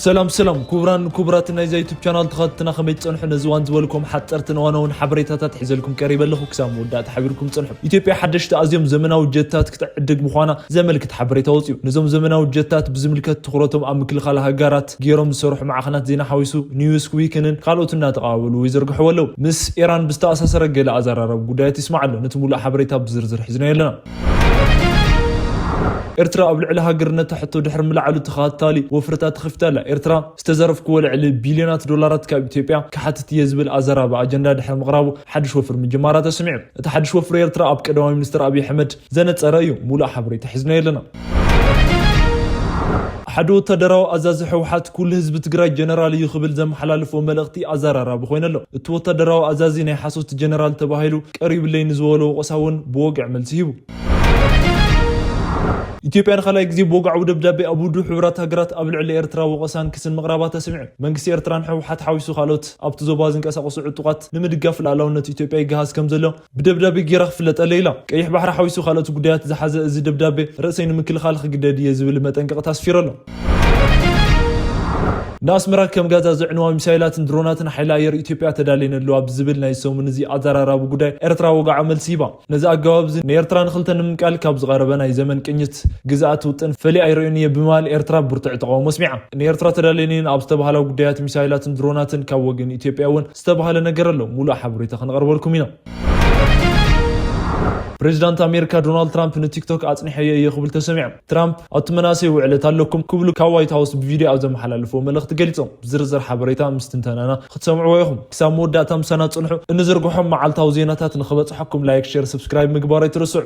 ሰላም ሰላም፣ ክቡራን ክቡራት ናይዛ ዩቱብ ቻናል ተኸታተልና፣ ከመይ ትጸንሑ? ነዚ እዋን ዝበልኩም ሓጸርትን እዋናውን ሓበሬታታት ሒዘልኩም ቀሪበ ኣለኹ። ክሳብ መወዳእታ ሓቢርኩም ጽንሑ። ኢትዮጵያ ሓደሽቲ ኣዝዮም ዘመናዊ ጀታት ክትዕድግ ምዃና ዘመልክት ሓበሬታ ወጺኡ። ነዞም ዘመናዊ ጀታት ብዝምልከት ትኹረቶም ኣብ ምክልኻል ሃገራት ገይሮም ዝሰርሑ ማዕኸናት ዜና ሓዊሱ ኒውስ ዊክንን ካልኦትን እናተቐባበሉ ይዘርግሕዎ ኣለዉ። ምስ ኢራን ብዝተኣሳሰረ ገለ ኣዘራራቢ ጉዳያት ይስማዕ ኣሎ። ነቲ ሙሉእ ሓበሬታ ብዝርዝር ሒዝናዮ ኣለና። ኤርትራ ኣብ ልዕሊ ሃገርነታ ሕቶ ድሕሪ ምልዓሉ ተኸታታሊ ወፍርታት ተኸፊታ ኣላ። ኤርትራ ዝተዘረፍክዎ ልዕሊ ቢልዮናት ዶላራት ካብ ኢትዮጵያ ክሓትት እየ ዝብል ኣዘራቢ ኣጀንዳ ድሕሪ ምቕራቡ ሓድሽ ወፍሪ ምጅማራ ተሰሚዑ። እቲ ሓድሽ ወፍሪ ኤርትራ ኣብ ቀዳማይ ሚኒስትር ኣብይ ኣሕመድ ዘነጸረ እዩ። ሙሉእ ሓበሬታ ሒዝናዮ ኣለና። ሓደ ወታደራዊ ኣዛዚ ህወሓት ኩሉ ህዝቢ ትግራይ ጀነራል እዩ ክብል ዘመሓላልፎ መልእኽቲ ኣዘራራቢ ኮይኑ ኣሎ። እቲ ወታደራዊ ኣዛዚ ናይ ሓሶት ጀነራል ተባሂሉ ቀሪብለይ ንዝበሎ ወቐሳ እውን ብወግዒ መልሲ ሂቡ። ኢትዮጵያ ንኻልኣይ ግዜ ብወግዓዊ ደብዳቤ ኣብ ውድብ ሕቡራት ሃገራት ኣብ ልዕሊ ኤርትራ ወቐሳን ክስን ምቕራባ ተሰሚዑ። መንግስቲ ኤርትራን ህወሓት ሓዊሱ ካልኦት ኣብቲ ዞባ ዝንቀሳቐሱ ዕጡቓት ንምድጋፍ ልኣላውነት ኢትዮጵያ ይገሃስ ከም ዘሎ ብደብዳቤ ጌራ ክፍለጠለይ ኢላ። ቀይሕ ባሕሪ ሓዊሱ ካልኦት ጉዳያት ዝሓዘ እዚ ደብዳቤ ርእሰይ ንምክልኻል ክግደድ እየ ዝብል መጠንቀቕታ ኣስፊሩ ኣሎ። ንኣስመራ ከም ጋዛ ዘዕንዋ ሚሳይላትን ድሮናትን ሓይሊ ኣየር ኢትዮጵያ ተዳልየን ኣለዋ ብዝብል ናይ ሰሙን እዚ ኣዘራራቢ ጉዳይ ኤርትራ ወግዓዊ መልሲ ሂባ። ነዚ ኣገባብ እዚ ንኤርትራ ንክልተ ንምምቃል ካብ ዝቐረበ ናይ ዘመን ቅኝት ግዝኣት ውጥን ፈልየ ኣይርእዮን እየ ብምባል ኤርትራ ብርቱዕ ተቃውሞ ኣስሚዓ። ንኤርትራ ተዳልየን እየን ኣብ ዝተባህላ ጉዳያት ሚሳይላትን ድሮናትን ካብ ወገን ኢትዮጵያ እውን ዝተባህለ ነገር ኣሎ። ሙሉእ ሓበሬታ ክንቐርበልኩም ኢና። ፕሬዚዳንት ኣሜሪካ ዶናልድ ትራምፕ ንቲክቶክ ኣጽኒሐዮ እየ ክብል ተሰሚዖም። ትራምፕ ኣብቲ መናእሰይ ውዕለት ኣለኩም ክብሉ ካብ ዋይት ሃውስ ብቪድዮ ኣብ ዘመሓላለፍዎ መልእኽቲ ገሊጾም። ዝርዝር ሓበሬታ ምስ ትንተናና ክትሰምዕዎ ኢኹም። ክሳብ መወዳእታ ምሳና ጽንሑ። እንዝርግሖም መዓልታዊ ዜናታት ንኽበጽሐኩም ላይክ፣ ሼር፣ ሰብስክራይብ ምግባር ኣይትረስዑ።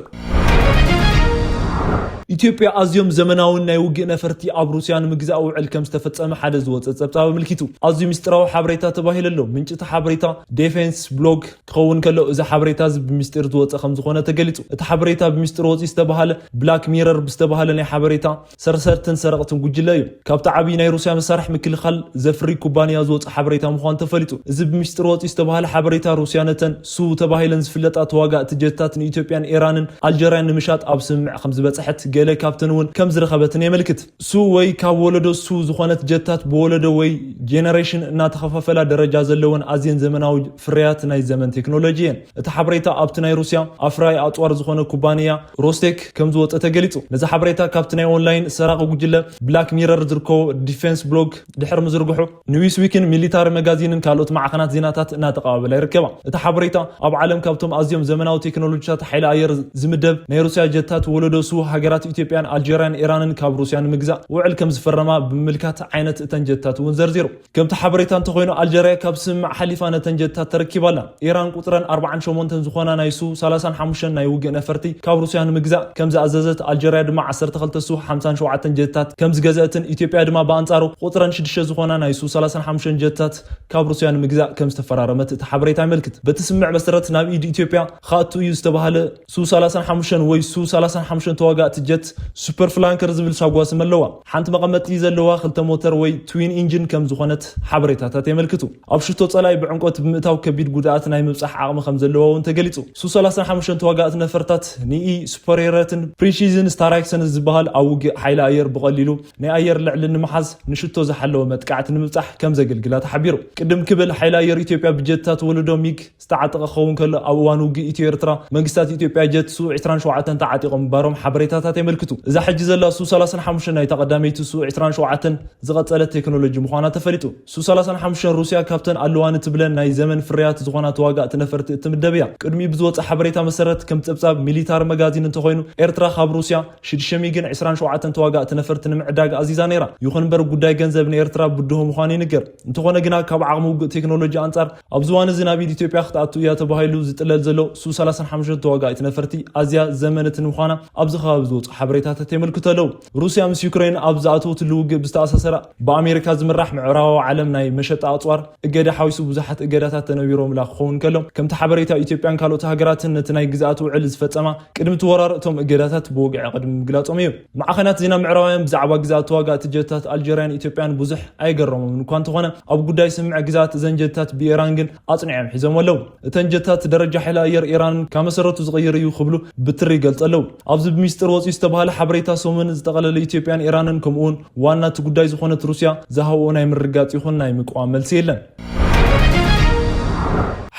ኢትዮጵያ ኣዝዮም ዘመናውን ናይ ውግእ ነፈርቲ ኣብ ሩስያ ንምግዛእ ውዕል ከም ዝተፈጸመ ሓደ ዝወጸ ጸብጻብ ኣመልኪቱ። ኣዝዩ ምስጢራዊ ሓበሬታ ተባሂሉ ኣሎ። ምንጪ እቲ ሓበሬታ ዴፌንስ ብሎግ ክኸውን ከሎ፣ እዚ ሓበሬታ እዚ ብምስጢር ዝወጸ ከም ዝኾነ ተገሊጹ። እቲ ሓበሬታ ብምስጢር ወጺኡ ዝተባህለ ብላክ ሚረር ብዝተባህለ ናይ ሓበሬታ ሰርሰርትን ሰረቕትን ጉጅለ እዩ። ካብቲ ዓብዪ ናይ ሩስያ መሳርሒ ምክልኻል ዘፍሪ ኩባንያ ዝወጸ ሓበሬታ ምዃኑ ተፈሊጡ። እዚ ብምስጢር ወጺኡ ዝተባህለ ሓበሬታ ሩስያ ነተን ሱ ተባሂለን ዝፍለጣ ተዋጋእቲ ጀታት ንኢትዮጵያን ኢራንን ኣልጀርያን ንምሻጥ ኣብ ስምምዕ ከም ዝበጽሐት ገለ ካብተን እውን ከም ዝረኸበትን የመልክት። ሱ ወይ ካብ ወለዶ ሱ ዝኾነት ጀታት ብወለዶ ወይ ጄነሬሽን እናተኸፋፈላ ደረጃ ዘለወን ኣዝየን ዘመናዊ ፍርያት ናይ ዘመን ቴክኖሎጂ እየን። እቲ ሓበሬታ ኣብቲ ናይ ሩስያ ኣፍራይ ኣጽዋር ዝኾነ ኩባንያ ሮስቴክ ከም ዝወጸ ተገሊጹ። ነዚ ሓበሬታ ካብቲ ናይ ኦንላይን ሰራቒ ጉጅለ ብላክ ሚረር ዝርከቦ ዲፌንስ ብሎግ ድሕሪ ምዝርግሑ፣ ኒውስዊክን ሚሊታሪ መጋዚንን ካልኦት ማዕኸናት ዜናታት እናተቐባበላ ይርከባ። እቲ ሓበሬታ ኣብ ዓለም ካብቶም ኣዝዮም ዘመናዊ ቴክኖሎጂታት ሓይሊ ኣየር ዝምደብ ናይ ሩስያ ጀታት ወለዶ ሱ ሃገራት ኢትዮጵያን ኣልጀርያን ኢራንን ካብ ሩስያ ንምግዛእ ውዕል ከም ዝፈረማ ብምምልካት ዓይነት እተን ጀታት እውን ዘርዚሩ። ከምቲ ሓበሬታ እንተኾይኑ ኣልጀርያ ካብ ስምምዕ ሓሊፋ ነተን ጀታት ተረኪባ ኣላ። ኢራን ቁጽረን ኣርባዓን ሸሞንተን ዝኾና ናይ ሱ ሰላሳን ሓሙሽተን ናይ ውግእ ነፈርቲ ካብ ሩስያ ንምግዛእ ከም ዝኣዘዘት ኣልጀርያ ድማ ዓሰርተ ክልተ ሱ ሓምሳን ሸውዓተን ጀታት ከም ዝገዘአትን ኢትዮጵያ ድማ ብኣንጻሩ ቁጽረን ሽዱሽተ ዝኾና ናይ ሱ ሰላሳን ሓሙሽተን ጀታት ካብ ሩስያ ንምግዛእ ከም ዝተፈራረመት እቲ ሓበሬታ የመልክት። በቲ ስምምዕ መሰረት ናብ ኢድ ኢትዮጵያ ክኣቱ እዩ ዝተባህለ ሱ ሰላሳን ሓሙሽተን ወይ ሱ ሰላሳን ሓሙሽተን ተዋጋእቲ ጀት ሱፐር ፍላንከር ዝብል ሳጓ ስም ኣለዋ። ሓንቲ መቐመጢ ዘለዋ ክልተ ሞተር ወይ ትዊን ኢንጂን ከም ዝኾነት ሓበሬታታት የመልክቱ። ኣብ ሽቶ ጸላኢ ብዕምቆት ብምእታው ከቢድ ጉድኣት ናይ ምብጻሕ ዓቕሚ ከም ዘለዋ እውን ተገሊጹ። ሱ ሰላሳን ሓሙሽተን ተዋጋእቲ ነፈርታት ንኢ ሱፐርየረትን ፕሪሲዝን ስታራይክሰን ዝበሃል ኣብ ውግእ ሓይሊ ኣየር ብቐሊሉ ናይ ኣየር ልዕሊ ንምሓዝ ንሽቶ ዝሓለወ መጥቃዕቲ ንምብጻሕ ከም ዘገልግላ ተሓቢሩ። ቅድም ክብል ሓይሊ ኣየር ኢትዮጵያ ብጀታት ወለዶ ሚግ ዝተዓጠቐ ክኸውን ከሎ፣ ኣብ እዋን ውግእ ኢትዮ ኤርትራ መንግስታት ኢትዮጵያ ጀት ሱ ዕስራን ሸውዓተን ተዓጢቖም ምንባሮም ሓበሬታታት የመልክቱ። እዛ ሕጂ ዘላ ሱ ሰላሳን ሓሙሽተን ናይታ ቀዳመይቲ ሱ ዕስራን ሸውዓተን ዝቐጸለት ቴክኖሎጂ ምዃና ተፈሊጡ። ሱ ሰላሳን ሓሙሽተን ሩስያ ካብተን ኣለዋ ንትብለን ናይ ዘመን ፍርያት ዝኾና ተዋጋእቲ ነፈርቲ እትምደብ እያ። ቅድሚኡ ብዝወጸ ሓበሬታ መሰረት፣ ከም ጸብጻብ ሚሊታሪ መጋዚን እንተኾይኑ፣ ኤርትራ ካብ ሩስያ ሽዱሽተ ሚግን ዕስራን ሸውዓተን ተዋጋእቲ ነፈርቲ ንምዕዳግ ኣዚዛ ነይራ። ይኹን እምበር፣ ጉዳይ ገንዘብ ንኤርትራ ብድሆ ምዃኑ ይንገር። እንተኾነ ግና፣ ካብ ዓቕሚ ውግእ ቴክኖሎጂ ኣንጻር ኣብዚ እዋን እዚ ናብ ኢድ ኢትዮጵያ ክትኣቱ እያ ተባሂሉ ዝጥለል ዘሎ ሱ ሰላሳን ሓሙሽተን ተዋጋኢት ነፈርቲ ኣዝያ ዘመነትን ምዃና ኣብዚ ከባቢ ዝወፁ ሓበሬታታት የመልክቱ ኣለዉ። ሩስያ ምስ ዩክሬን ኣብ ዝኣተወትሉ ውግእ ብዝተኣሳሰረ ብኣሜሪካ ዝምራሕ ምዕራባዊ ዓለም ናይ መሸጣ ኣፅዋር እገዳ ሓዊሱ ብዙሓት እገዳታት ተነቢሮምላ ክኸውን ከሎ፣ ከምቲ ሓበሬታ ኢትዮጵያን ካልኦት ሃገራትን ነቲ ናይ ግዝኣት ውዕል ዝፈፀማ ቅድሚ እቲ ወራር እቶም እገዳታት ብወግዒ ቅድሚ ምግላጾም እዩ። ማዕኸናት ዜና ምዕራባውያን ብዛዕባ ግዝኣት ተዋጋእቲ ጀታት ኣልጀርያን ኢትዮጵያን ብዙሕ ኣይገረሞምን እኳ እንተኾነ፣ ኣብ ጉዳይ ስምምዕ ግዝኣት እዘን ጀታት ብኢራን ግን ኣጽኒዖም ሒዞም ኣለዉ። እተን ጀታት ደረጃ ሓይሊ ኣየር ኢራን ካብ መሰረቱ ዝቕይር እዩ ክብሉ ብትሪ ይገልጹ ኣለዉ። ኣብዚ ብሚስጥር ወጺኡ ዝተባህለ ሓበሬታ ሰሙን ዝጠቐለለ ኢትዮጵያን ኢራንን ከምኡውን ዋና እቲ ጉዳይ ዝኾነት ሩስያ ዝሃብኦ ናይ ምርጋጽ ይኹን ናይ ምቅዋም መልሲ የለን።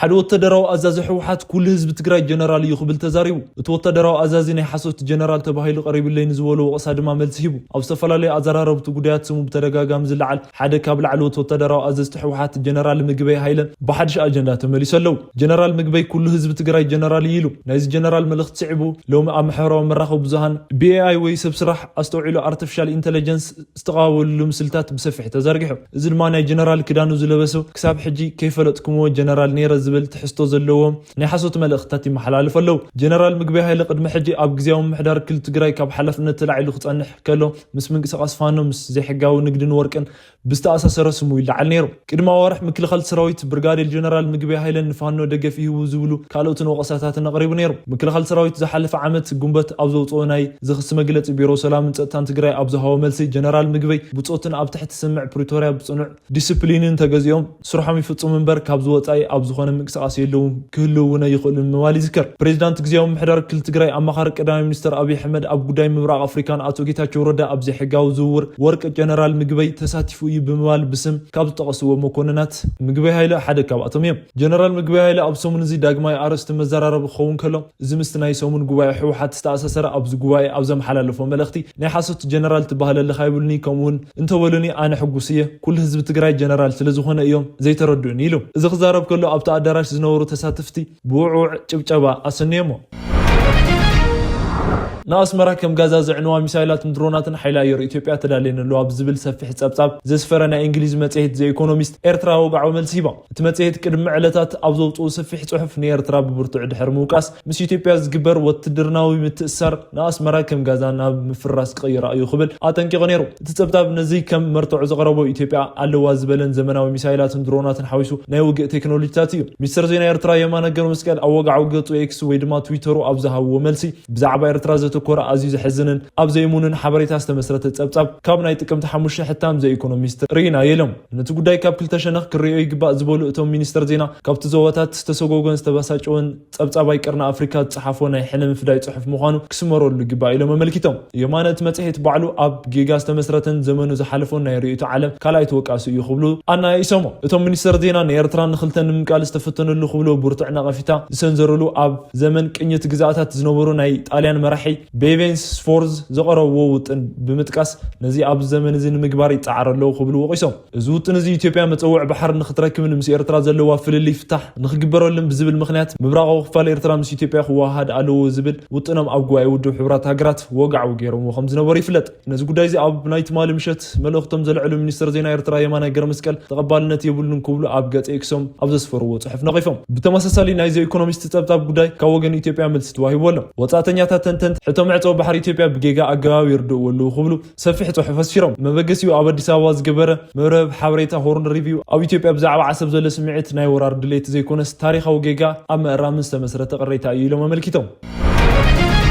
ሓደ ወታደራዊ ኣዛዚ ህወሓት ኩሉ ህዝቢ ትግራይ ጀነራል እዩ ክብል ተዛሪቡ። እቲ ወታደራዊ ኣዛዚ ናይ ሓሶት ጀነራል ተባሂሉ ቀሪብለይ ንዝበሎ ወቐሳ ድማ መልሲ ሂቡ። ኣብ ዝተፈላለዩ ኣዘራረብቲ ጉዳያት ስሙ ብተደጋጋሚ ዝለዓል ሓደ ካብ ላዕለዎት ወታደራዊ ኣዘዝቲ ህወሓት ጀነራል ምግበይ ሃይለ ብሓድሽ ኣጀንዳ ተመሊሱ ኣለዉ። ጀነራል ምግበይ ኩሉ ህዝቢ ትግራይ ጀነራል እዩ ኢሉ። ናይዚ ጀነራል መልእኽቲ ስዒቡ ሎሚ ኣብ ማሕበራዊ መራኸቢ ብዙሃን ብኤኣይ ወይ ሰብ ስራሕ ኣስተውዒሉ ኣርቲፊሻል ኢንተለጀንስ ዝተቓወሉሉ ምስልታት ብሰፊሕ ተዘርጊሑ። እዚ ድማ ናይ ጀነራል ክዳኑ ዝለበሰ ክሳብ ሕጂ ከይፈለጥኩምዎ ጀነራል ነይረ ዝብል ትሕዝቶ ዘለዎም ናይ ሓሶት መልእኽትታት ይመሓላለፉ ኣለዉ። ጀነራል ምግበይ ሃይለ ቅድሚ ሕጂ ኣብ ግዝያዊ ምምሕዳር ክልል ትግራይ ካብ ሓላፍነት ተላዒሉ ክጸንሕ ከሎ ምስ ምንቅስቓስ ፋኖ ምስ ዘይሕጋዊ ንግድን ወርቅን ብዝተኣሳሰረ ስሙ ይለዓል ነይሩ። ቅድሚ ኣዋርሕ ምክልኻል ሰራዊት ብርጋዴር ጀነራል ምግበይ ሃይለን ንፋኖ ደገፍ ይህቡ ዝብሉ ካልኦትን ወቐሳታትን ኣቕሪቡ ነይሩ። ምክልኻል ሰራዊት ዝሓለፈ ዓመት ጉንበት ኣብ ዘውፅኦ ናይ ዝኽሲ መግለፂ ቢሮ ሰላምን ፀጥታን ትግራይ ኣብ ዝሃቦ መልሲ ጀነራል ምግበይ ብፆትን ኣብ ትሕቲ ስምምዕ ፕሪቶርያ ብፅኑዕ ዲስፕሊንን ተገዚኦም ስርሖም ይፍፅሙ እምበር ካብዚ ወፃኢ ኣብ ዝኾነ ምንቅስቃስ የለውን ክህልው እውን ኣይኽእሉን ምባል ይዝከር። ፕሬዚዳንት ግዝያዊ ምምሕዳር ክልል ትግራይ ኣማኻሪ ቀዳማይ ሚኒስትር ኣብይ ኣሕመድ ኣብ ጉዳይ ምብራቕ ኣፍሪካን ኣቶ ጌታቸው ረዳ ኣብ ዘይሕጋዊ ዝውውር ወርቂ ጀነራል ምግበይ ተሳቲፉ እዩ ብምባል ብስም ካብ ዝጠቐስዎ መኮንናት ምግበይ ሃይለ ሓደ ካብኣቶም እዮም። ጀነራል ምግበይ ሃይለ ኣብ ሰሙን እዚ ዳግማይ ኣርእስቲ መዘራረቢ ክኸውን ከሎ እዚ ምስቲ ናይ ሰሙን ጉባኤ ህወሓት ዝተኣሳሰረ ኣብዚ ጉባኤ ኣብ ዘመሓላለፎ መልእኽቲ ናይ ሓሶት ጀነራል ትበሃል ኣለኻ ይብሉኒ ከምኡውን እንተበሉኒ ኣነ ሕጉስ እየ። ኩሉ ህዝቢ ትግራይ ጀነራል ስለ ዝኾነ እዮም ዘይተረድኡኒ ኢሉ። እዚ ክዛረብ ከሎ ኣብቲ ኣዳራሽ ዝነበሩ ተሳተፍቲ ብውዕውዕ ጭብጨባ ኣሰንዮሞ። ንኣስመራ ከም ጋዛ ዘዕንዋ ሚሳይላትን ድሮናትን ሓይሊ ኣየር ኢትዮጵያ ተዳልየን ኣለዋ ብዝብል ሰፊሕ ጸብጻብ ዘስፈረ ናይ እንግሊዝ መጽሔት ዘ ኢኮኖሚስት ኤርትራ ወግዓዊ መልሲ ሂባ። እቲ መጽሔት ቅድሚ ዕለታት ኣብ ዘውጽኡ ሰፊሕ ጽሑፍ ንኤርትራ ብብርቱዕ ድሕሪ ምውቃስ ምስ ኢትዮጵያ ዝግበር ወትድርናዊ ምትእስሳር ንኣስመራ ከም ጋዛ ናብ ምፍራስ ክቕይራ እዩ ክብል ኣጠንቂቑ ነይሩ። እቲ ጸብጻብ ነዚ ከም መርትዖ ዘቕረቦ ኢትዮጵያ ኣለዋ ዝበለን ዘመናዊ ሚሳይላትን ድሮናትን ሓዊሱ ናይ ውግእ ቴክኖሎጂታት እዩ። ሚኒስትር ዜና ኤርትራ የማነ ገብረመስቀል ኣብ ወግዓዊ ገጹ ኤክስ ወይ ድማ ትዊተሩ ኣብ ዝሃብዎ መልሲ ብዛዕባ ኤርትራ ዘተኮረ ኣዝዩ ዘሕዝንን ኣብ ዘይእሙንን ሓበሬታ ዝተመስረተ ጸብጻብ ካብ ናይ ጥቅምቲ ሓሙሽተ ሕታም ዘ ኢኮኖሚስት ርኢና የሎም። ነቲ ጉዳይ ካብ ክልተ ሸነኽ ክርእዮ ይግባእ ዝበሉ እቶም ሚኒስትር ዜና ካብቲ ዞባታት ዝተሰጎጎን ዝተበሳጨወን ጸብጻብ ኣይቀርኒ ኣፍሪካ ዝጸሓፎ ናይ ሕነ ምፍዳይ ጽሑፍ ምዃኑ ክስመረሉ ይግባእ ኢሎም ኣመልኪቶም። የማነ እቲ መጽሔት ባዕሉ ኣብ ጌጋ ዝተመስረተን ዘመኑ ዝሓለፎን ናይ ርእይቶ ዓለም ካልኣይ ተወቃሲ እዩ ክብሉ ኣናያይሶሞ። እቶም ሚኒስተር ዜና ንኤርትራ ንክልተ ንምምቃል ዝተፈተነሉ ክብሎ ብርቱዕ ነቐፊታ ዝሰንዘሩሉ ኣብ ዘመን ቅኝት ግዝኣታት ዝነበሩ ናይ ጣልያን መራሒ ቤቬንስ ስፎርዝ ዘቐረብዎ ውጥን ብምጥቃስ ነዚ ኣብዚ ዘመን እዚ ንምግባር ይጸዓር ኣለዉ ክብሉ ወቒሶም። እዚ ውጥን እዚ ኢትዮጵያ መጸውዕ ባሕሪ ንክትረክብን ምስ ኤርትራ ዘለዋ ፍልልይ ፍታሕ ንክግበረሉን ብዝብል ምኽንያት ምብራቓዊ ክፋል ኤርትራ ምስ ኢትዮጵያ ክወሃሃድ ኣለዎ ዝብል ውጥኖም ኣብ ጉባኤ ውድብ ሕቡራት ሃገራት ወግዓዊ ገይሮምዎ ከም ዝነበሩ ይፍለጥ። ነዚ ጉዳይ እዚ ኣብ ናይ ትማሊ ምሸት መልእኽቶም ዘልዐሉ ሚኒስትር ዜና ኤርትራ የማነ ገብረመስቀል ተቐባልነት የብሉን ክብሉ ኣብ ገጽ ኤክሶም ኣብ ዘስፈርዎ ጽሑፍ ነቒፎም። ብተመሳሳሊ ናይዚ ኢኮኖሚስት ጸብጻብ ጉዳይ ካብ ወገን ኢትዮጵያ መልሲ ተዋሂቡ ኣሎ። ወጻእተኛታት ተንተንቲ ሕቶ መዕጸዊ ባሕሪ ኢትዮጵያ ብጌጋ ኣገባብ ይርድእዎ ኣለዉ ክብሉ ሰፊሕ ጽሑፍ ኣስፊሮም። መበገሲኡ ኣብ ኣዲስ ኣበባ ዝገበረ መርበብ ሓበሬታ ሆርን ሪቪው ኣብ ኢትዮጵያ ብዛዕባ ዓሰብ ዘሎ ስምዒት ናይ ወራር ድሌት ዘይኮነስ ታሪኻዊ ጌጋ ኣብ ምእራምን ዝተመስረተ ቅሬታ እዩ ኢሎም ኣመልኪቶም።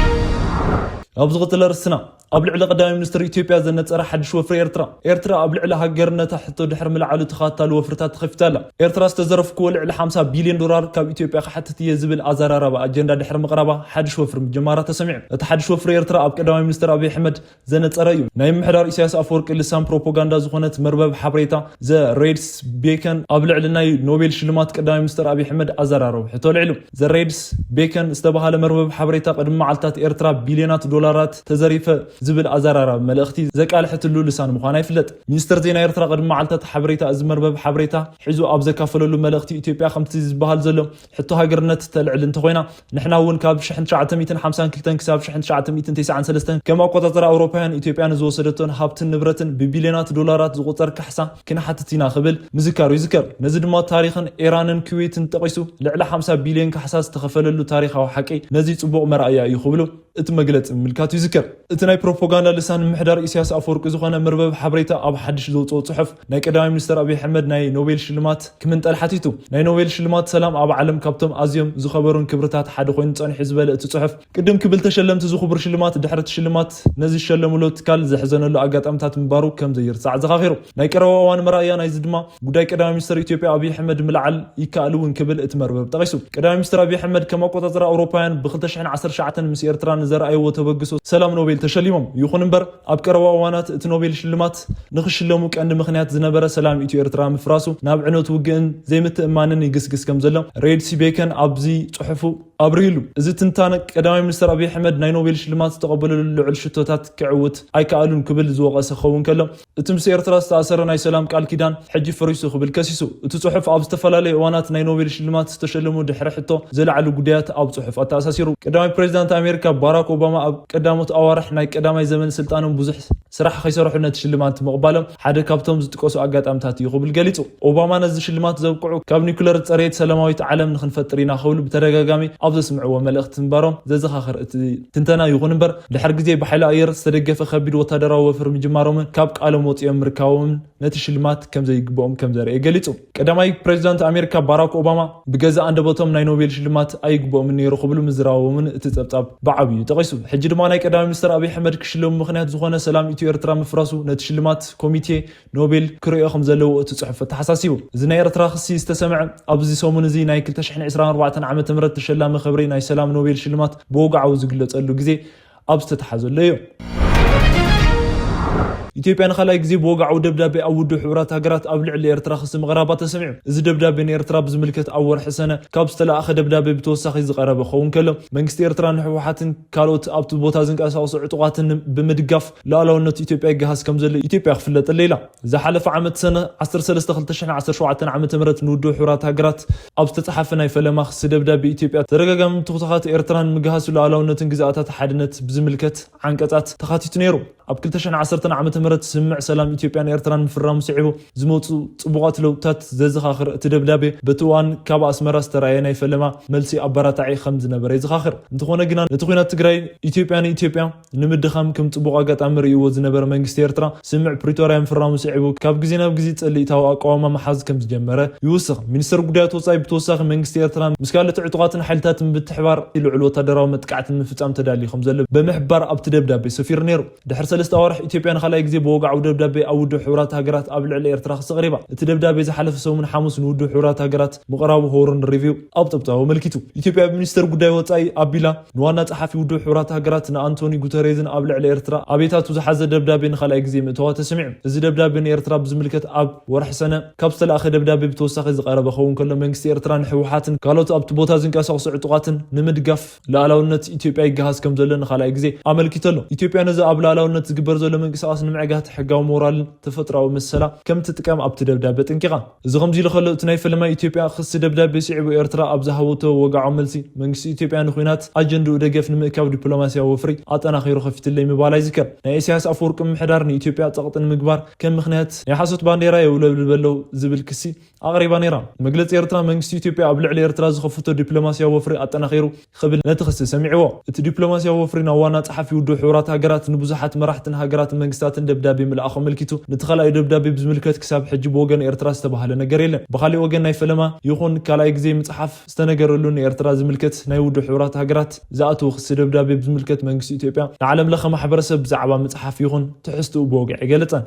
ኣብ ዝቕጽል ኣርእስትና ኣብ ልዕሊ ቀዳማይ ሚኒስትር ኢትዮጵያ ዘነጸረ ሓድሽ ወፍሪ ኤርትራ። ኤርትራ ኣብ ልዕሊ ሃገርነታ ሕቶ ድሕሪ ምልዓሉ ተኸታታሊ ወፍርታት ተኸፊታ ኣላ። ኤርትራ ዝተዘረፍክዎ ልዕሊ ሓምሳ ቢልዮን ዶላር ካብ ኢትዮጵያ ክሓትት እየ ዝብል ኣዘራራቢ ኣጀንዳ ድሕሪ ምቕራባ ሓድሽ ወፍሪ ምጅማራ ተሰሚዑ። እቲ ሓድሽ ወፍሪ ኤርትራ ኣብ ቀዳማይ ሚኒስትር ኣብይ ኣሕመድ ዘነጸረ እዩ። ናይ ምምሕዳር ኢሳያስ ኣፈወርቂ ልሳን ፕሮፓጋንዳ ዝኾነት መርበብ ሓበሬታ ዘ ሬድስ ቤከን ኣብ ልዕሊ ናይ ኖቤል ሽልማት ቀዳማይ ሚኒስትር ኣብይ ኣሕመድ ኣዘራረቡ ሕቶ ኣልዒሉ። ዘ ሬድስ ቤከን ዝተባሃለ መርበብ ሓበሬታ ቅድሚ መዓልታት ኤርትራ ቢልዮናት ዶላራት ተዘሪፈ ዝብል ኣዘራራቢ መልእኽቲ ዘቃልሐትሉ ልሳን ምዃና ይፍለጥ። ሚኒስትር ዜና ኤርትራ ቅድሚ መዓልታት ሓበሬታ እዚ መርበብ ሓበሬታ ሒዙ ኣብ ዘካፈለሉ መልእኽቲ ኢትዮጵያ ከምቲ ዝበሃል ዘሎ ሕቶ ሃገርነት ተልዕል እንተኾይና ንሕና እውን ካብ ሽሕን ትሽዓተ ሚእትን ሓምሳን ክልተን ክሳብ ሽሕን ትሽዓተ ሚእትን ተስዓን ሰለስተን ከም ኣቆጻጽራ ኣውሮፓውያን ኢትዮጵያ ንዝወሰደቶን ሃብትን ንብረትን ብቢልዮናት ዶላራት ዝቑጸር ካሕሳ ክንሓትት ኢና ክብል ምዝካሩ ይዝከር። ነዚ ድማ ታሪኽን ኢራንን ኩዌትን ጠቒሱ ልዕሊ ሓምሳ ቢልዮን ካሕሳ ዝተኸፈለሉ ታሪኻዊ ሓቂ ነዚ ጽቡቕ መርኣያ እዩ ክብሉ እቲ መግለጺ ምምልካቱ ይዝከር። እቲ ናይ ፕሮፓጋንዳ ልሳን ምምሕዳር ኢሳያስ ኣፈወርቂ ዝኾነ መርበብ ሓበሬታ ኣብ ሓድሽ ዘውጽኦ ጽሑፍ ናይ ቀዳማይ ሚኒስትር ኣብይ ኣሕመድ ናይ ኖቤል ሽልማት ክምንጠል ሓቲቱ። ናይ ኖቤል ሽልማት ሰላም ኣብ ዓለም ካብቶም ኣዝዮም ዝኸበሩን ክብርታት ሓደ ኮይኑ ጸኒሑ ዝበለ እቲ ጽሑፍ ቅድም ክብል ተሸለምቲ እዚ ክቡር ሽልማት ድሕሪ እቲ ሽልማት ነዚ ዝሸለምሉ ትካል ዘሕዘነሉ ኣጋጣሚታት ምንባሩ ከም ዘይርሳዕ ዘኻኺሩ። ናይ ቀረባ እዋን መርኣያ ናይዚ ድማ ጉዳይ ቀዳማይ ሚኒስትር ኢትዮጵያ ኣብይ ኣሕመድ ምልዓል ይከኣል እውን ክብል እቲ መርበብ ጠቒሱ። ቀዳማይ ሚኒስትር ኣብይ ኣሕመድ ከም ኣቆጻጽራ ኣውሮፓውያን ብ ክልተ ሽሕን ዓሰርተ ትሽዓተን ምስ ኤርትራ ንዘርኣይዎ ተበግሶ ተበግሶ ሰላም ኖቤል ተሸሊሞም። ይኹን እምበር ኣብ ቀረባ እዋናት እቲ ኖቤል ሽልማት ንክሽለሙ ቀንዲ ምኽንያት ዝነበረ ሰላም ኢትዮ ኤርትራ ምፍራሱ ናብ ዕኖት ውግእን ዘይምትእማንን ይግስግስ ከም ዘሎ ሬድሲ ቤከን ኣብዚ ጽሑፉ ኣብሪህሉ። እዚ ትንታነ ቀዳማይ ሚኒስትር ኣብይ ኣሕመድ ናይ ኖቤል ሽልማት ዝተቐበለሉ ልዑል ሽቶታት ክዕውት ኣይከኣሉን ክብል ዝወቐሰ ክኸውን ከሎ፣ እቲ ምስ ኤርትራ ዝተኣሰረ ናይ ሰላም ቃል ኪዳን ሕጂ ፈሪሱ ክብል ከሲሱ። እቲ ጽሑፍ ኣብ ዝተፈላለዩ እዋናት ናይ ኖቤል ሽልማት ዝተሸለሙ ድሕሪ ሕቶ ዘለዓሉ ጉዳያት ኣብ ጽሑፍ ኣተኣሳሲሩ። ቀዳማይ ፕሬዚዳንት ኣሜሪካ ባራክ ኦባማ ኣብ ቀዳሞት ኣዋርሕ ናይ ቀዳማይ ዘመን ስልጣኖም ብዙሕ ስራሕ ከይሰርሑ ነቲ ሽልማት ምቕባሎም ሓደ ካብቶም ዝጥቀሱ ኣጋጣምታት እዩ ክብል ገሊጹ። ኦባማ ነዚ ሽልማት ዘብቅዑ ካብ ኒኩለር ዝጸረየት ሰላማዊት ዓለም ንክንፈጥር ኢና ክብሉ ብተደጋጋሚ ኣብ ዘስምዕዎ መልእኽቲ ምንባሮም ዘዘኻኽር እቲ ትንተና ይኹን እምበር፣ ድሕሪ ግዜ ብሓይሊ ኣየር ዝተደገፈ ከቢድ ወታደራዊ ወፍሪ ምጅማሮምን ካብ ቃሎም ወጺኦም ምርካቦምን ነቲ ሽልማት ከም ዘይግብኦም ከም ዘርኤ ገሊጹ። ቀዳማይ ፕሬዚዳንት ኣሜሪካ ባራክ ኦባማ ብገዛእ ኣንደበቶም ናይ ኖቤል ሽልማት ኣይግብኦምን ነይሩ ክብሉ ምዝራቦምን እቲ ጸብጻብ ብዓብዩ ጠቒሱ። ሕጂ ድማ ናይ ቀዳማይ ሚኒስትር ኣብይ ኣሕመድ ክሽለሙ ምኽንያት ዝኾነ ሰላም ኢትዮ ኤርትራ ምፍራሱ ነቲ ሽልማት ኮሚቴ ኖቤል ክርእዮ ከም ዘለዎ እቲ ጽሑፍ ኣተሓሳሲቡ። እዚ ናይ ኤርትራ ክሲ ዝተሰምዐ ኣብዚ ሰሙን እዚ ናይ ክልተ ሽሕን ዕስራን ኣርባዕተን ዓመተ ምህረት ተሸላሚ ክብሪ ናይ ሰላም ኖቤል ሽልማት ብወግዓዊ ዝግለጸሉ ግዜ ኣብ ዝተተሓዘሉ እዩ። ኢትዮጵያ ንኻልኣይ ግዜ ብወግዓዊ ደብዳቤ ኣብ ውድብ ሕቡራት ሃገራት ኣብ ልዕሊ ኤርትራ ክሲ ምቕራባ ተሰሚዑ። እዚ ደብዳቤ ንኤርትራ ብዝምልከት ኣብ ወርሒ ሰነ ካብ ዝተለኣኸ ደብዳቤ ብተወሳኺ ዝቐረበ ክኸውን ከሎ፣ መንግስቲ ኤርትራ ንህወሓትን ካልኦት ኣብቲ ቦታ ዝንቀሳቐሱ ዕጡቓትን ብምድጋፍ ሉዓላውነት ኢትዮጵያ ይገሃስ ከም ዘሎ ኢትዮጵያ ክፍለጠላ ኢላ። ዝሓለፈ ዓመት ሰነ ዓሰርተ ሰለስተ ክልተ ሽሕን ዓሰርተ ሸውዓተን ዓመተ ምህረት ንውድብ ሕቡራት ሃገራት ኣብ ዝተጻሓፈ ናይ ፈለማ ክሲ ደብዳቤ ኢትዮጵያ ተደጋጋሚ ምትኹታኻት ኤርትራን ምግሃስ ሉዓላውነትን ግዝኣታት ሓድነት ብዝምልከት ዓንቀጻት ተኻቲቱ ነይሩ። ኣብ ክልተ ሽሕን ዓሰርተን ዓመተ ምህረት ስምምዕ ሰላም ኢትዮጵያን ኤርትራን ምፍራሙ ስዒቡ ዝመጹ ጽቡቓት ለውጥታት ዘዘኻኽር እቲ ደብዳቤ በቲ እዋን ካብ ኣስመራ ዝተራእየ ናይ ፈለማ መልሲ ኣበራታዒ ከም ዝነበረ ይዘኻኽር። እንተኾነ ግና ነቲ ኲናት ትግራይ ኢትዮጵያ ንኢትዮጵያ ንምድኻም ከም ጽቡቕ ኣጋጣሚ ርእይዎ ዝነበረ መንግስቲ ኤርትራ ስምምዕ ፕሪቶርያ ምፍራሙ ስዒቡ ካብ ግዜ ናብ ግዜ ጸልኢታዊ ኣቃውማ ምሓዝ ከም ዝጀመረ ይውስኽ። ሚኒስተር ጉዳያት ወጻኢ ብተወሳኺ መንግስቲ ኤርትራ ምስ ካልኦት ዕጡቓትን ሓይልታትን ብምትሕባር ልዑል ወታደራዊ መጥቃዕቲ ንምፍጻም ተዳልዩ ከም ዘሎ ብምሕባር ኣብቲ ደብዳቤ ሰፊሩ ነይሩ። ድሕሪ ሰለስተ ኣዋርሕ ኢትዮጵያ ንኻልኣይ ግዜ ብወግዓዊ ደብዳቤ ኣብ ውድብ ሕቡራት ሃገራት ኣብ ልዕሊ ኤርትራ ክሲ ኣቕሪባ። እቲ ደብዳቤ ዝሓለፈ ሰሙን ሓሙስ ንውድብ ሕቡራት ሃገራት ምቕራቡ ሆርን ሪቪው ኣብ ጸብጻቡ ኣመልኪቱ። ኢትዮጵያ ብሚኒስተር ጉዳይ ወጻኢ ኣቢላ ንዋና ጸሓፊ ውድብ ሕቡራት ሃገራት ንኣንቶኒ ጉተሬዝን ኣብ ልዕሊ ኤርትራ ኣቤታቱ ዝሓዘ ደብዳቤ ንኻልኣይ ግዜ ምእተዋ ተሰሚዑ። እዚ ደብዳቤ ንኤርትራ ብዝምልከት ኣብ ወርሒ ሰነ ካብ ዝተላእኸ ደብዳቤ ብተወሳኺ ዝቐረበ ክኸውን ከሎ፣ መንግስቲ ኤርትራ ንህወሓትን ካልኦት ኣብቲ ቦታ ዝንቀሳቐሱ ዕጡቓትን ንምድጋፍ ሉዓላውነት ኢትዮጵያ ይገሃስ ከም ዘሎ ንኻልኣይ ግዜ ኣመልኪቱ ኣሎ። ኢትዮጵያ ነዚ ኣብ ሉዓላውነት ዝግበር ዘሎ ምንቅስቓስ ንምዕጋት ሕጋዊ ሞራልን ተፈጥሮኣዊ መሰላ ከም ትጥቀም ኣብቲ ደብዳቤ ኣጠንቂቓ። እዚ ከምዚ ኢሉ ከሎ፣ እቲ ናይ ፈለማ ኢትዮጵያ ክሲ ደብዳቤ ስዒቡ ኤርትራ ኣብ ዝሃበቶ ወግዓዊ መልሲ፣ መንግስቲ ኢትዮጵያ ንኲናት ኣጀንድኡ ደገፍ ንምእካብ ዲፕሎማስያዊ ወፍሪ ኣጠናኺሩ ከፊቱለይ ምባላ ይዝከር። ናይ ኢሳያስ ኣፈወርቂ ምምሕዳር ንኢትዮጵያ ጸቕጢ ንምግባር ከም ምኽንያት ናይ ሓሶት ባንዴራ የውለብልብ ኣለዉ ዝብል ክሲ ኣቕሪባ ነይራ። መግለጺ ኤርትራ፣ መንግስቲ ኢትዮጵያ ኣብ ልዕሊ ኤርትራ ዝኸፈቶ ዲፕሎማስያዊ ወፍሪ ኣጠናኺሩ ክብል ነቲ ክሲ ሰሚዕዎ። እቲ ዲፕሎማስያዊ ወፍሪ ናብ ዋና ጸሓፊ ውድብ ሕቡራት ሃገራት፣ ንብዙሓት መራሕትን ሃገራትን መንግስታትን ደብዳቤ ምልኣኹ ኣመልኪቱ፣ ነቲ ካልኣይ ደብዳቤ ብዝምልከት ክሳብ ሕጂ ብወገን ኤርትራ ዝተባህለ ነገር የለን። ብኻሊእ ወገን፣ ናይ ፈለማ ይኹን ካልኣይ ግዜ ምጽሓፍ ዝተነገረሉ ንኤርትራ ዝምልከት ናይ ውድብ ሕቡራት ሃገራት ዝኣተወ ክሲ ደብዳቤ ብዝምልከት፣ መንግስቲ ኢትዮጵያ ንዓለም ለኸ ማሕበረሰብ ብዛዕባ ምጽሓፍ ይኹን ትሕዝትኡ ብወግዒ ኣይገለጸን።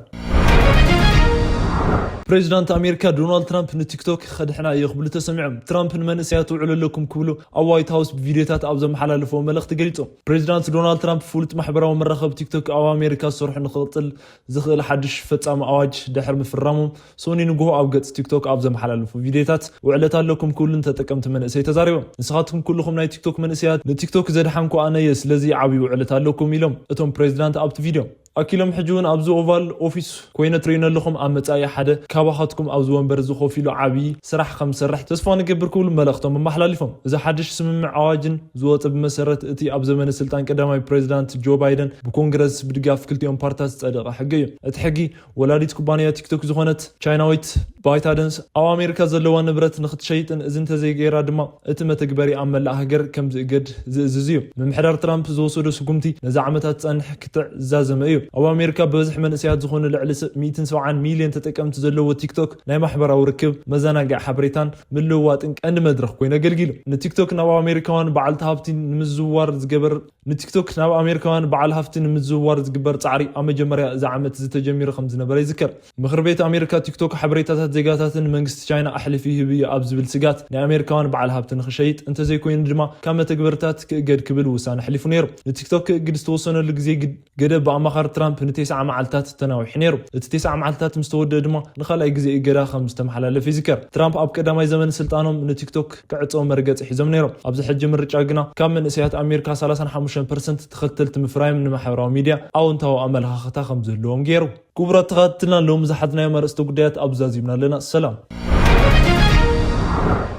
ፕሬዚዳንት ኣሜሪካ ዶናልድ ትራምፕ ንቲክቶክ ከድሕና እየ ክብሉ ተሰሚዖም። ትራምፕ ንመንእሰያት ትውዕሉ ኣለኩም ክብሉ ኣብ ዋይት ሃውስ ብቪድዮታት ኣብ ዘመሓላለፍዎ መልእኽቲ ገሊጾም። ፕሬዚዳንት ዶናልድ ትራምፕ ፍሉጥ ማሕበራዊ መራኸቢ ቲክቶክ ኣብ ኣሜሪካ ዝሰርሑ ንክቕጽል ዝኽእል ሓድሽ ፈጻሚ ኣዋጅ ድሕሪ ምፍራሞም፣ ሶኒ ንግሆ ኣብ ገጽ ቲክቶክ ኣብ ዘመሓላለፉ ቪድዮታት፣ ውዕለት ኣለኩም ክብሉ ንተጠቀምቲ መንእሰይ ተዛሪቦም። ንስኻትኩም ኩልኹም ናይ ቲክቶክ መንእሰያት፣ ንቲክቶክ ዘድሓንኩ ኣነ እየ፣ ስለዚ ዓብዪ ውዕለት ኣለኩም ኢሎም እቶም ፕሬዚዳንት ኣብቲ ቪድዮ። ኣኪሎም ሕጂ እውን ኣብዚ ኦቫል ኦፊስ ኮይነ ትርእዩኒ ኣለኹም፣ ኣብ መጻኢ ሓደ ካባኻትኩም ኣብዚ ወንበር እዚ ኮፍ ኢሉ ዓብዪ ስራሕ ከም ዝሰርሕ ተስፋ ንገብር ክብሉ መልእኽቶም ኣመሓላሊፎም። እዚ ሓድሽ ስምምዕ ኣዋጅን ዝወጸ ብመሰረት እቲ ኣብ ዘመነ ስልጣን ቀዳማይ ፕሬዚዳንት ጆ ባይደን ብኮንግረስ ብድጋፍ ክልቲኦም ፓርትታት ዝጸደቐ ሕጊ እዩ። እቲ ሕጊ ወላዲት ኩባንያ ቲክቶክ ዝኾነት ቻይናዊት ባይታደንስ ኣብ ኣሜሪካ ዘለዋ ንብረት ንክትሸይጥን እዚ እንተዘይገይራ ድማ እቲ መተግበሪ ኣብ መላእ ሃገር ከም ዝእገድ ዝእዝዝ እዩ። ምምሕዳር ትራምፕ ዝወሰዶ ስጉምቲ ነዚ ዓመታት ዝጸንሕ ክትዕ ዝዛዘመ እዩ። ኣብ ኣሜሪካ ብብዝሒ መንእሰያት ዝኾኑ ልዕሊ ሚእትን ሰብዓን ሚልዮን ተጠቀምቲ ዘለዎ ቲክቶክ ናይ ማሕበራዊ ርክብ፣ መዘናግዒ ሓበሬታን ምልውዋጥን ቀንዲ መድረኽ ኮይኑ ኣገልጊሉ። ንቲክቶክ ናብ ኣሜሪካውያን በዓልቲ ሃብቲ ንምዝውዋር ዝገበር ንቲክቶክ ናብ ኣሜሪካውያን በዓል ሃፍቲ ንምዝውዋር ዝግበር ጻዕሪ ኣብ መጀመርያ እዚ ዓመት ዝተጀሚሩ ከም ዝነበረ ይዝከር። ምኽሪ ቤት ኣሜሪካ ቲክቶክ ሓበሬታታት ዜጋታትን መንግስቲ ቻይና ኣሕሊፉ ይህብ እዩ ኣብ ዝብል ስጋት ናይ ኣሜሪካውያን በዓል ሃብቲ ንኽሸይጥ እንተዘይኮይኑ ድማ ካብ መተግበርታት ክእገድ ክብል ውሳነ ኣሕሊፉ ነይሩ። ንቲክቶክ ክእግድ ዝተወሰነሉ ግዜ ገደብ ብኣማኻሪ ትራምፕ ንቴስዓ መዓልታት ተናዊሑ ነይሩ። እቲ ቴስዓ መዓልታት ምስ ተወደአ ድማ ንኻልኣይ ግዜ እገዳ ከም ዝተመሓላለፈ ይዝከር። ትራምፕ ኣብ ቀዳማይ ዘመን ስልጣኖም ንቲክቶክ ክዕጸው መርገጺ ሒዞም ነይሮም። ኣብዚ ሕጂ ምርጫ ግና ካብ መንእሰያት ኣሜሪካ ሰላሳን ሓሙሽተን ፐርሰንት ተኸተልቲ ምፍራዮም ንማሕበራዊ ሚድያ ኣወንታዊ ኣመለኻኽታ ከም ዘለዎም ገይሩ። ክቡራት ተኸታተልትና ሎም ዝሓዝናዮም ኣርእስተ ጉዳያት ኣብ ዛዚምና ኣለና። ሰላም።